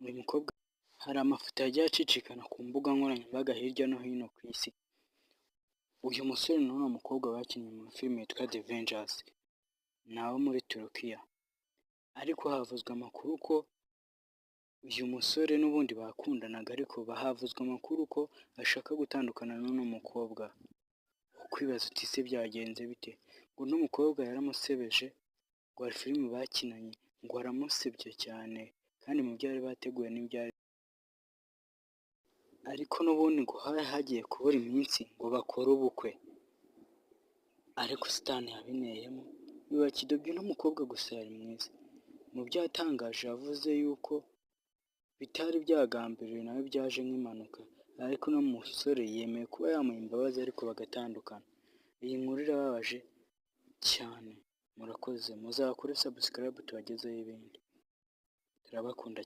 Uyu mukobwa, hari amafoto yagiye acicikana ku mbuga nkoranyambaga hirya no hino ku isi. Uyu musore n'uno mukobwa bakinnye muri filime yitwa The Avengers, ni abo muri Turukiya, ariko havuzwe amakuru ko uyu musore n'ubundi bakundanaga, ariko havuzwe amakuru ko ashaka gutandukana n'uno mukobwa. Ukwibaza uti: "Ese byagenze bite?" Ngo uno mukobwa yaramusebeje, ngo hari filime bakinanye, ngo aramusebya cyane, kandi mu byo bari bateguye ntibyari, ariko n'ubundi ngo hari hagiye kubura iminsi ngo bakore ubukwe, ariko satani yabineyemo biba kidobya. Uno mukobwa gusa yari mwiza. Mu byo yatangaje, yavuze yuko bitari byagambiriwe, nawe byaje nk'impanuka, ariko uno musore yemeye kuba yamuha imbabazi ariko bagatandukana. Iyi nkuru irababaje cyane. Murakoze, muzakore subscribe tubagezeho ibindi. Turabakunda.